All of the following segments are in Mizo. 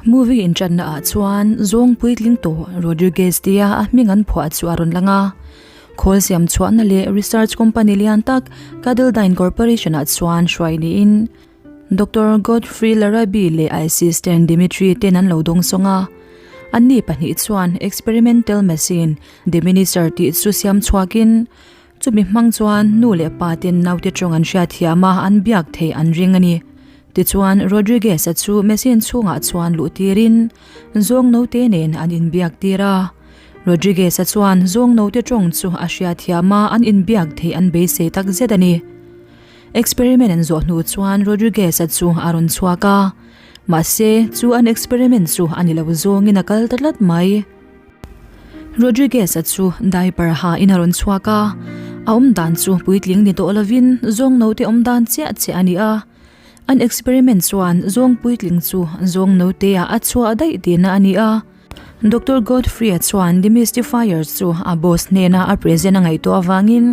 Movie inṭanna ah chuan zawng puitling tawh Rodriguez tia a hming an phuah chu a rawn lang a. Khawl siam chhuahna leh research company lian tak Cuddledine Corporation ah chuan hruai niin Doctor Godfrey Larrabee leh a assistant Dimitri ten an lo dawng sawng a. Anni pahnih chuan experimental machine Diminisher tih chu siam chhuakin chumi hmang chuan nu leh pa ten naute tawng an hriatthiam a an biak theih an ring a ni. Tichuan Rodriguez-a chu machine chhungah chuan luh tirin zawng naute nen an inbiak tir a. Rodriguez-a chuan zawng naute tawng chu a hriatthiam a an inbiak theih an beisei takzet a ni. Experiment an zawh hnu chuan Rodriguez-a chu a rawn chhuak a, mahse chu an experiment chu a ni lo zawngin a kal ta tlat mai. Rodriguez-a chu diaper ha in a rawn chhuak a, a awm dan chu puitling ni tawh lovin zawng naute awm dan chiah chiah a ni a. An experiment chuan zawng puitling chu zawng naute ah a chhuah daih tihna a ni a. Doctor Godfrey-a chuan Demystifier chu a boss hnena a present a ngaihtuah avangin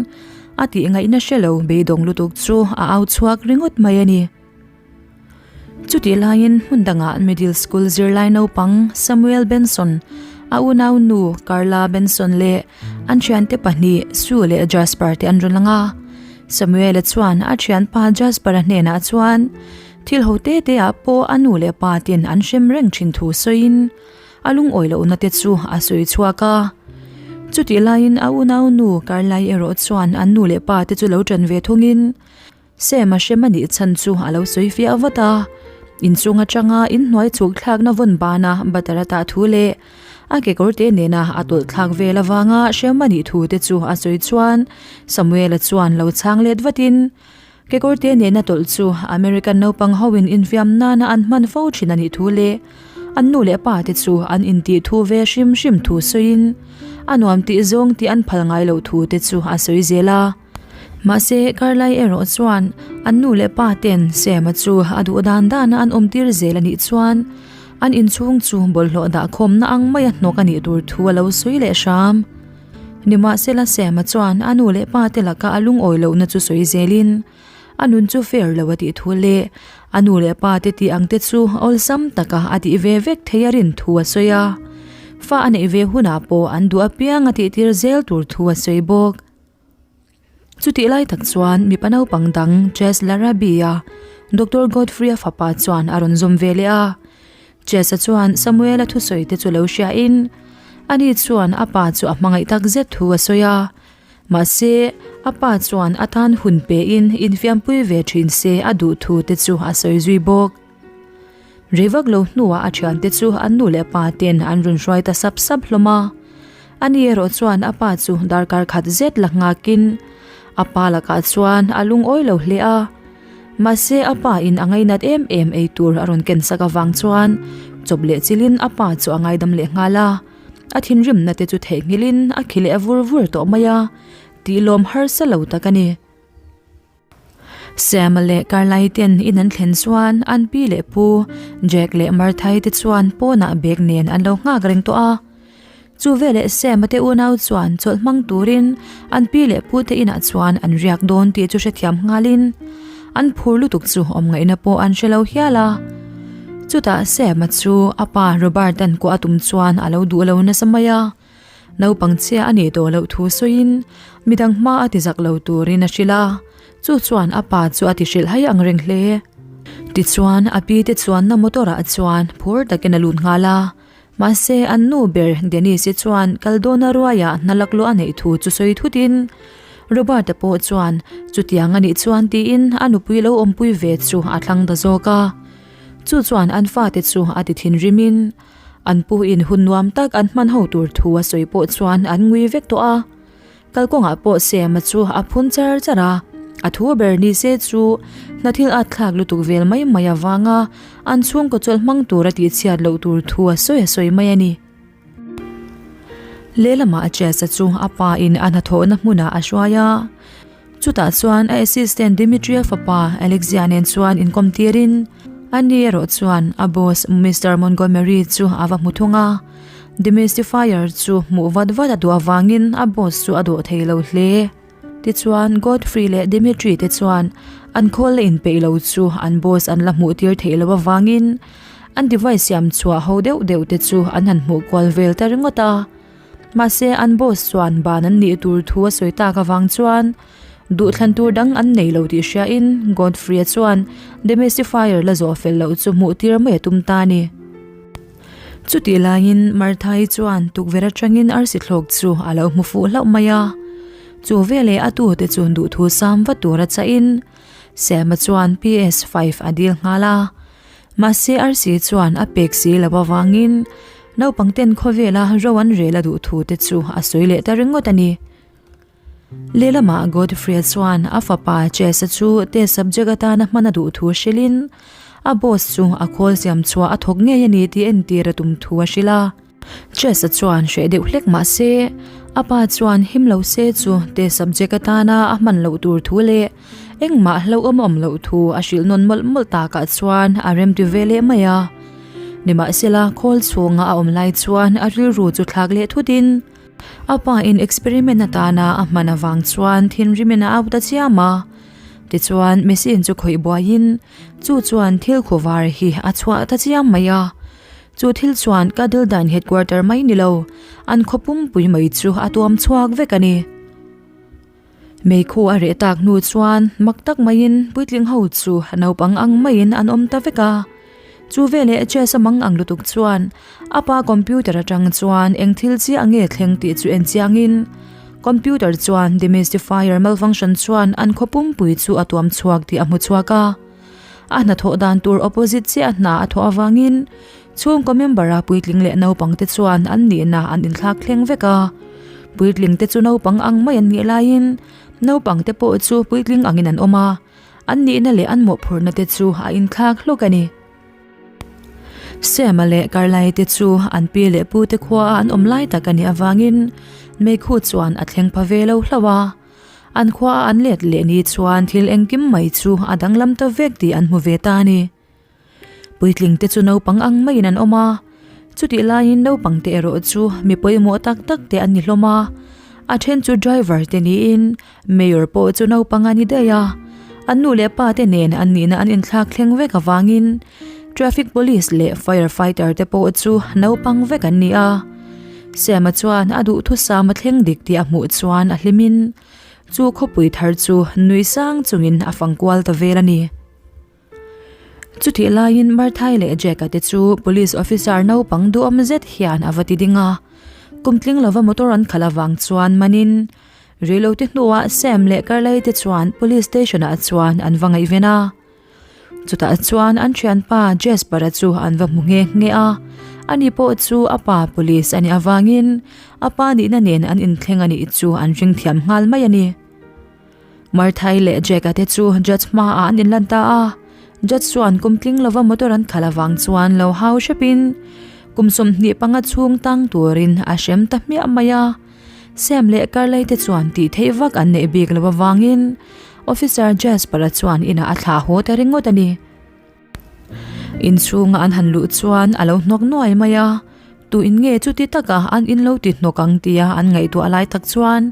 a tih ngaihna hre lo beidawng lutuk chu a au chhuak ringawt mai a ni. Chutih laiin hmun dangah middle school zirlai naupang Samuel Benson, a unau nu Carla Benson leh an thiante pahnih Sue leh Jasper te an rawn lang a. Samuel-a chuan a thianpa Jasper-a hnenah chuan Thil ho te te ah pawh a nu leh pa ten an hrem reng thin thu sawiin a lungawi lohna te chu a sawi chhuak a. Chutih laiin a unau nu Karlai erawh chuan an nu leh pa te chu lo ṭan ve thungin Sam a hrem a nih chhan chu a lo sawi fiah vat a. Inchung atanga inhnuai chhuk thlakna vawn bana butter a tah thu leh a kekawr te nena a tawlh thlak vel avanga hrem a nih thu te chu a sawi chuan Samuel-a chuan lo chhang let vatin Kekawrte nena tawlh chu American naupang hoin infiam nana an hman fo thin a nih thu leh an nu leh pa te chu an intih thu ve hrim hrim thu sawiin a nuam tih zawng tih an phal ngai loh thu te chu a sawi zel a. Mahse, Karlai erawh chuan an nu leh pa ten Sam-a chu a duh dan dana an awmtir zel a nih chuan an inchhung chu bawlhhlawh dahkhawmna ang maia hnawk a nih tur thu a lo sawi leh hram. Nimahsela Sam-a chuan a nu leh pa te laka a lungawi lohna chu sawi zelin a nun chu fair lo a tih thu leh a nu leh pa te tih ang te chu awlsam taka a tih ve vek thei a rin thu a sawi a. Fa a neih ve hunah pawh an duh apiang a tihtir zel tur thu a sawi bawk. Chutih lai tak chuan mipa naupang dang Chess Larrabee-a Doctor Godfrey-a fapa chuan a rawn zawm ve leh a. Chess-a chuan Samuel-a thusawi te chu lo hriain ani chuan a pa chu a hmangaih tak zet thu a sawi a. Mahse, a pa chuan a tan hun pein infiampui ve thin se a duh thu te chu a sawi zui bawk. Rei vak lo hnuah a thiante chu an nu leh pa ten an rawn hruai ta sap sap hlawm a. Ani erawh chuan a pa chu darkar khat zet la nghakin a pa lakah chuan a lungawi lo hle a. Mahse a pa in a ngainat em em ei tur a rawn ken sak avang chuan chawp leh chilin a pa chu a ngaidam leh nghal a. A thinrimna te chu theihnghilhin a khi leh vur vur tawh mai a, tih lawm harsa lo tak a ni. Sam-a leh Carlai ten in an thlen chuan an pi leh pu Jack leh Marthai te chuan pawnah bag nen an lo nghak reng tawh a. Chu veleh Sam-a te unau chuan chawlh hmang turin an pi leh pu te inah chuan an riak dawn tih chu hrethiam nghalin an phur lutuk chu awm ngaihna pawh an hre lo hial a. Chutah Sam-a chu a pa Robert-a'n kuah a tum chuan a lo duh lo nasa mai a. Naupang chhia a nih tawh loh thu sawiin midang hma a ti zak lo turin a hrilh a, chu chuan a pa chu a ti hrilh hai ang reng hle. Tichuan a pi te chuanna motor ah chuan phur takin a lut nghal a, mahse an nu ber Denise-i chuan kal dawna ruaiah hna laklawh a neih thu chu sawi thutin Robert-a pawh chuan chutiang a nih chuan tiin a nupui lo awmpui ve chu a thlang ta zawk a, chu chuan an fate chu a ti thinrimin An pu in hun nuam tak an hman ho tur thu a sawi pawh chuan an ngui vek tawh a. Kalkawngah pawh Sema chu a phun char char a, a thu ber ni se chu hna thil at thlak lutuk vel mai mai avanga an chhungkaw chawlh hmang tur a tihchhiat loh tur thu a sawi a sawi mai a ni. Lehlamah Chesa chu a pa in a hnathawhna hmunah a hruai a, Chutah chuan a assistant Dimitria fapa Alexia nen chuan inkawm tirin ani erawh chuan a boss Mister Montgomery chu a va hmu thung a. Demystifier chu hmuh vat vat a duh avangin a boss chu a dawh thei lo hle. Tichuan Godfrey leh Dimitri te chuan an khawl la inpeih lo chu an boss an la hmuh tir theih loh avangin. An device siam chhuah ho deuh deuh te chu an han hmuh kual vel ta ringawt a. Mahse an boss chuan ban an nih tur thu a sawi tak avang chuan duhthlan tur dang an nei lo tih hriain Godfrey-a chuan demystifier la zawh fel loh chu hmuh tir mai a tum ta a ni. Chutih laiin Martha-i chuan tukverh atangin arsi thlawk chu a lo hmu fuh hlauh mai a. Chu veleh a tute chu duhthu sam va tura chahin Sam-a chuan PS five a dil nghal a. Mahse arsi chuan a pek si lo avangin naupang ten khawvela ro an rel a duh thu te chu a sawi leh ta ringawt a ni. Lehlamah Godfrey-a chuan a fapa Chess-a chu test subject atana hman a duh thu hrilhin a boss chu a khawl siam chhuah a thawk ngei a ni tih entir a tum thu a hrilh a. Chess-a chuan hreh deuh hlek mah se, a pa chuan him lo se chu test subject atana a hman loh tur thu leh engmah hlauhawm awm loh thu a hrilh nawn mawlh mawlh takah chuan a remti ve leh mai a. Nimahsela, khawl chhunga a awm lai chuan a rilru chu thlak leh thutin a pa in experiment atana a hman avang chuan thinrimin a au ta chiam a. Tichuan, machine chu khawih buaiin chu chuan thil khuvar hi a chhuah ta chiam mai a. Chu thil chuan ka Dildine headquarter mai ni lo, an khaw pumpui mai chu a tuam chhuak vek a ni. Meikhu a reh tak hnu chuan mak tak maiin puitling ho chu naupang ang maiin an awm ta vek a. Chu veleh chess a mang ang lutuk chuan a pa computer atang chuan eng thil chiah nge thleng tih chu en chiangin computer chuan demystifier malfunction chuan an khaw pumpui chu a tuam chhuak tih a hmu chhuak a. A hnathawh dan tur opposite chiah hna a thawh avangin chhungkaw member a puitling leh naupang te chuan an nihna an inthlak thleng vek a. Puitling te chu naupang ang mai an nih laiin naupang te pawh chu puitling angin an awm a, an nihna leh an mawhphurhna te chu a inthlak hlawk a ni. Sema leh Karlai te chu an pi leh pu te khua a an awm lai tak a nih avangin meikhu chuan a thleng pha ve lo hlauh a. An khua a an let leh ni chuan thil engkim mai chu a danglam ta vek tih an hmu ve ta a ni. Puitling te chu naupang ang maiin an awm a, chutih laiin naupang te erawh chu mi pawimawh tak tak te an ni hlawm a, a then chu driver te niin mayor pawh chu naupang a ni daih a, an nu leh pa te nen an nihna an inthlak thleng vek avangin traffic police leh fire fighter te pawh chu naupang vek an ni a. Siama chuan a duhthusam a thleng dik tih a hmuh chuan a hlimin chu khawpui thar chu nui sang chungin a fang kual ta vel a ni. Chutih laiin Marthai leh Jack-a te chu police officer naupang duhawm zet hian a va ti ding a, kum tling lova motor an khalh avang chuan manin reilote hnuah Sam leh Carley te chuan police station-ah chuan an va ngaihven a. Chutah chuan an thianpa Jasper-a chu an va hmu nghe nghe a, ani pawh chu a pa police a nih avangin a pa nihna nen an inthleng a nih chu an ring thiam nghal mai a ni. Martha-i leh Jack-a te chu judge hmaah an inlan ta a, judge chuan kum tling lova motor an khalh avang chuan lo hau hrepin kum 25 chhung tang turin a hrem ta hmiah mai a. Sam leh Carley te chuan tih theih vak an neih bik lo avangin Officer Jasper-a chuan inah a thlah haw ta ringawt a ni. Inchhunga an han luh chuan a lo hnawk nuai mai a, tu in nge chuti taka an in lo ti hnawk ang tia an ngaihtuah lai tak chuan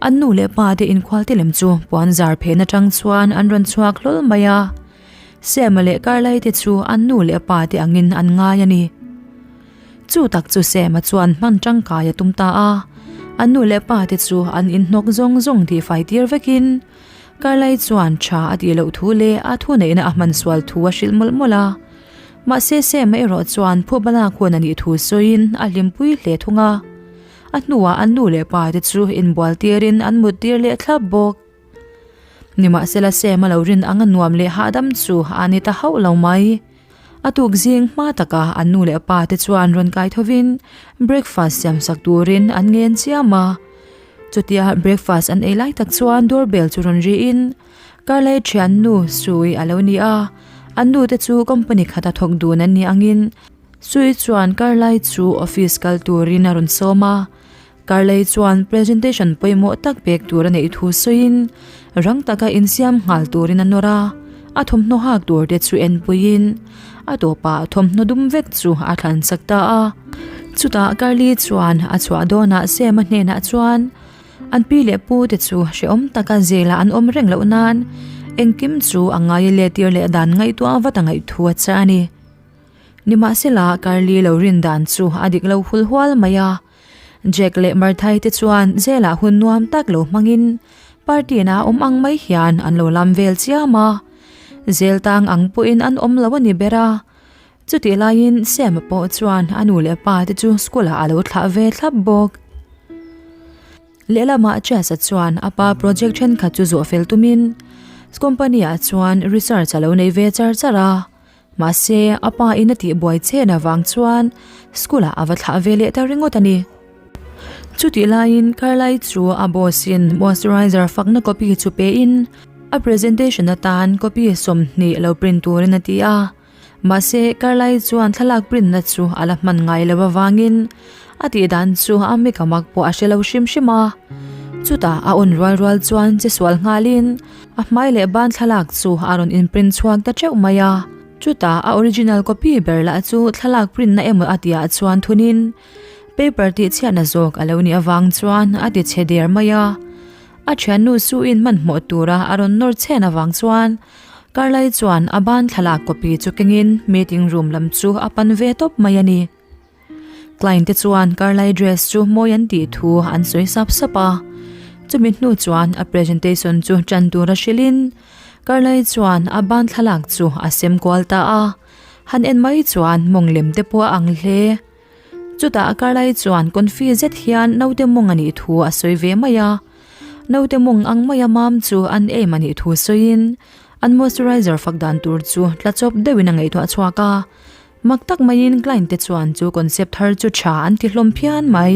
an nu leh pa te inkhual te lem chu puan zar phen atang chuan an rawn chhuak hlawl mai a. Sam-a leh Carley te chu an nu leh pa te angin an ngai a ni. Chu tak chu Sema chuan hman tangkai a tum ta a, an nu leh pa te chu an inhnawk zawng zawng tih fai tir vekin Carlai chuan tha a tih loh thu leh a thuneihna a hman sual thu a hrilh mawlh mawlh a. Mahse Sema erawh chuan phuba lak hun a nih thu sawiin a hlimpui hle thung a. A hnuah an nu leh pa te chu inbual tirin an mut tir leh thlap bawk. Nimahsela Sema lo rin anga nuam leh hahdam chu a ni ta hauh lo mai. A tuk zing hma taka an nu leh pa te chuan rawn kai thovin breakfast siam sak turin an ngen chiam a. Chutia breakfast an ei lai tak chuan doorbell chu rawn riin Carlai thiannu Sui a lo ni a, an nu te chu company khata thawk dun an nih angin Sui chuan Carlai chu office kal turin a rawn sawm a. Carley chuan presentation pawimawh tak pek tur a neih thu sawiin rang taka insiam nghal turin a nawr a, a thawmhnaw hak tur te chu enpuiin a tawpah thawmhnaw dum vek chu a thlan sak ta a. Chutah Carley chuan a chhuah dawnah Sam-a hnenah chuan an pi leh pu te chu hrehawm taka zela an awm reng loh nan engkim chu a ngai let tir leh dan ngaihtuah vat a ngaih thu a chah a ni. Nimahsela, Carly lo rin dan chu a dik lo hul hual mai a. Jack leh Martha-i te chuan jail-ah hun nuam tak lo hmangin party na awm ang mai hian an lo lam vel chiam a. Jail tang ang pawhin an awm lo a ni ber a. Chutih laiin Sam-a pawh chuan a nu leh pa te chu school-ah a lo thlah ve thlap bawk. Lehlamah Chas-a chuan a pa project thenkhat chu zawh fel tumin company-ah chuan research a lo nei ve char char a. Mahse, a pa in a tihbuai chen avang chuan school-ah a va thlah ve leh ta ringawt a ni. Chutih laiin Carlai chu a boss-in moisturizer fakna copy chu pein a presentation atan copy 20 lo print turin a ti a. Mahse, Carlai chuan thlalak print-na chu a la hman ngai lo avangin a tih dan chu a mikamak pawh a hre lo hrim hrim a. Chutah a awn rual rual chuan che sual nghalin A hmai leh ban thlalak chu a rawn inprint chhuak ta teuh mai a, chutah a original copy ber lah chu thlalak print na emaw a tihah chuan thunin paper tih chhiatna zawk a lo nih avang chuan a ti chhe der mai a. A thiannu suin hmanhmawh tura a rawn nawr chhen avang chuan Carlai chuan a ban thlalak copy chu kengin meeting room lam chu a pan ve tawp mai a ni. Client te chuan Carlai dress chu mawi an tih thu an sawi sap sap a, chumi hnu chuan a presentation chu tan tura hrilhin Carlai chuan a ban thlalak chu a sem kual ta a, han en mai chuan mawng lem te pawh a ang hle. Chutah Carlai chuan confi zet hian naute mawng a nih thu a sawi ve mai a, naute mawng ang maia mam chu an aim a nih thu sawiin an moisturizer fak dan tur chu tla chawp deuhin a ngaihtuah chhuak a. Mak tak maiin client te chuan chu concept thar chu tha an ti hlawm phian mai.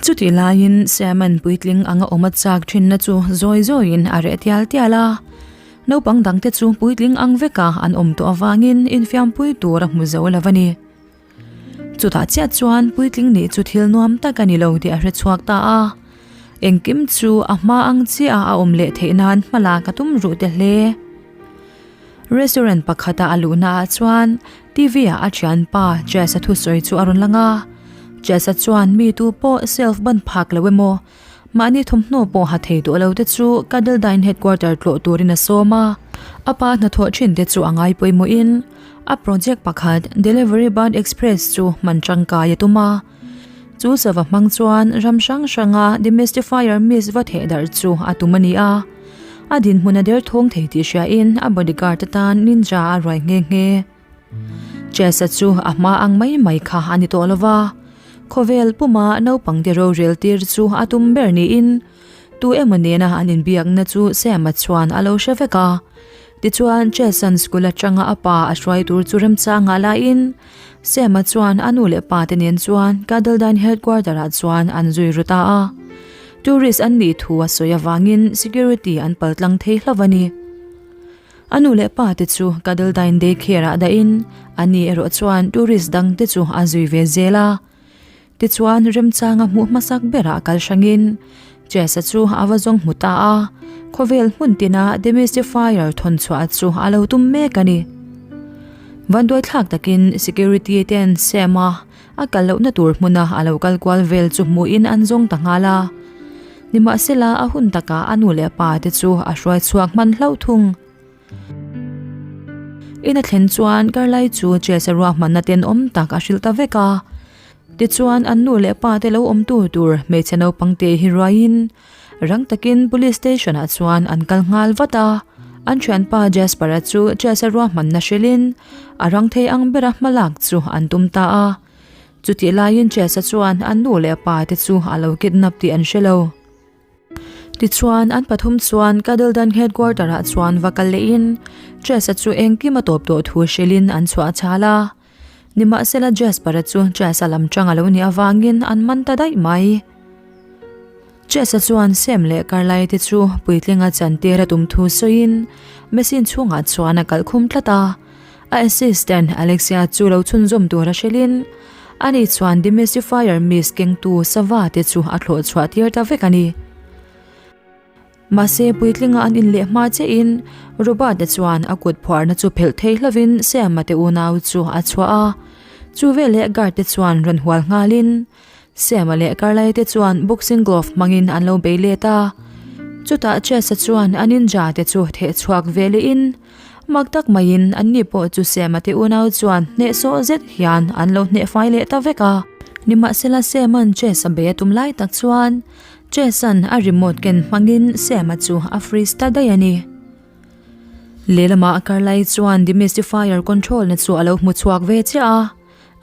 Chutih laiin Sam-a'n puitling anga awm a chak thinna chu zawi zawiin a reh tial tial a. Naupang dangte chu puitling ang veka an awm tawh avangin infiampui tur a hmu zo lo a ni. Chutah chiah chuan puitling nih chu thil nuam tak a ni lo tih a hre chhuak ta a. Engkim chu a hma ang chiah a awm leh theih nan hma lak a tum ruh te hle. Restaurant pakhata a luhna ah chuan TV ah a thianpa Jazz-a thusawi chu a rawn lang a. Jazz-a chuan mi tu pawh self ban phak lo emaw, mahni thawmhnaw pawh ha thei duh lo te chu Cuddledine headquarter tlawh turin a sawm a. A pa hnathawh thin te chu a ngai pawimawhin a project pakhat Delivery Bird Express chu hman tangkai a tum a. Chu sava hmang chuan ram hrang hranga demystifier mist va theh darh chu a tum a ni a. A dinhmun a derthawng thei tih hriain a bodyguard atan ninja a ruai nghe nghe. Chess-a chu a hma ang mai mai kha a ni tawh lo va, khawvel puma naupangte rorel tir chu a tum ber niin tu emaw nena an inbiakna chu Sam-a chuan a lo hre vek a. Tichuan Chess-a'n school atanga a pa a hruai tur chu remchangah laiin Sam-a chuan a nu leh pa te nen chuan Cuddledine headquarter-ah chuan an zui ru ta a. Tourist an nih thu a sawi avangin security an pal tlang thei hlauh a ni. A nu leh pa te chu Cuddledine daycare-ah dahin a ni erawh chuan tourist dang te chu a zui ve zel a. Tichuan remchanga hmuh hmasak berah kal hrangin Chess-a chu a va zawng hmu ta a, khawvel hmun tina demystifier thawn chhuah chu a lo tum mek a ni. Vanduai thlak takin security ten Sam-a a kal lohna tur hmuna a lo kal kual vel chu hmuhin an zawng ta nghal a. Nimahsela a hun takah a nu leh pa te chu a hruai chhuak hman hlauh thung. In a thlen chuan Carlai chu Chess-a ruahmanna tenawm tak a hrilh ta vek a. Tichuan an nu leh pa te lo awm tur tur hmeichhe naupang te hi ruaiin rang takin police station ah chuan an kal nghal vat a. An thianpa Jasper-a chu Chess-a ruahmanna hrilhin a rang thei ang bera hma lak chu an tum ta a. Chutih laiin Chess-a chuan an nu leh pa te chu a lo kidnap tih an hre lo. Tichuan, an pathum chuan Cuddledun headquarter ah chuan va kal lehin Chess-a chu engkim a tawp tawh thu hrilhin an chhuah chhal a. Nimahsela Jasper-a chu Chess-a lam tang a lo nih avangin an man ta daih mai. Chess-a chuan Sam leh Carlyle te chu puitlinga chantir a tum thu sawiin machine chhungah chuan a kalh khum tlat a. A assistant Alexia chu lo chhunzawm tura hrilhin ani chuan demystifier mist kengtu sava te chu a thlawh chhuah tir ta vek a ni. Mahse puitlinga an inleh hma chiahin Robert-a chuan a kut phuarna chu phelh thei hlovin Sam-a te unau chu a chhuah a, chu veleh guard te chuan rawn hual nghalin Sam-a leh Carlyle te chuan boxing glove hmangin an lo bei let a. Chutah Chess-a chuan a ninja te chu theh chhuak ve lehin. Mak tak maiin anni pawh chu Sema te unau chuan hnehsawh zet hian an lo hneh fai leh ta vek a. Nimahsela Sema'n chess a bei a tum lai tak chuan Chess-a'n a remote ken hmangin Sema chu a freeze ta daih a ni. Lehlamah Carlai chuan demystifier control na chu a lo hmu chhuak ve chiah a.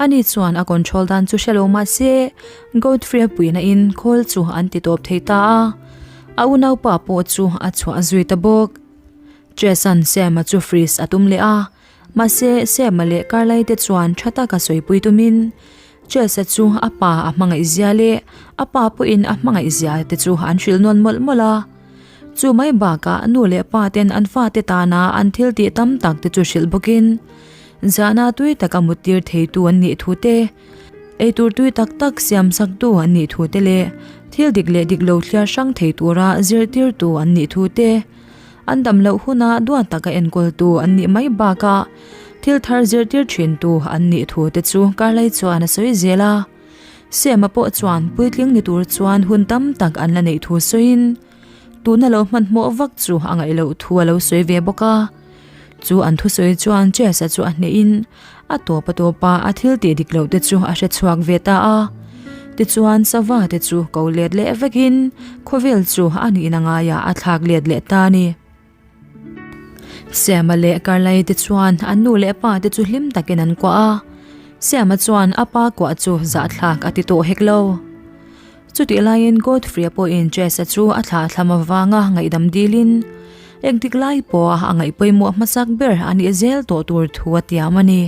Ani chuan a control dan chu hre lo mah se, Godfrey-a puihna in khawl chu an ti tawp thei ta a. A unaupa pawh chu a chhuah zui ta bawk. Chess-a'n Sam-a chu freeze a tum leh a, mahse Sam-a leh Carlai te chuan tha taka sawipui tumin Chess-a chu a pa a hmangaih zia leh a pa pawhin a hmangaih zia te chu an hrilh nawn mawlh mawlh a. Chu mai bakah nu leh pa ten an fate tana an thil tih tam tak te chu hrilh bawkin zahna tui taka muttir theitu an nih thu te, eitur tui tak tak siam saktu an nih thu te leh thil dik leh dik lo thliar hrang thei tura zirtirtu an nih thu te, an dam loh huna duat taka enkawltu an nih mai bakah thil thar zirtir thintu an nih thu te chu Carlai chuan a sawi zel a. Sema pawh chuan puitling ni tur chuan hun tam tak an la neih thu sawiin tuna lo hmanhmawh vak chu a ngaih loh thu a lo sawi ve bawk a. Chu an thusawi chuan Chesa chu a hnehin a tawp a tawp a a thil tih dik loh te chu a hre chhuak ve ta a. Tichuan sava te chu ko let leh vekin khawvel chu a nihna ngaiah a thlak let leh ta a ni. Siama leh Karlai te chuan an nu leh pa te chu hlim takin an kuah a. Siama chuan a pa kuah chu zahthlak a ti tawh hek lo. Chutih laiin Godfrey-a pawhin Chess-a chu a thlah thlam avanga ngaihdam dilin engtik lai pawha a ngaih pawimawh hmasak ber a nih zel tawh tur thu a tiam a ni.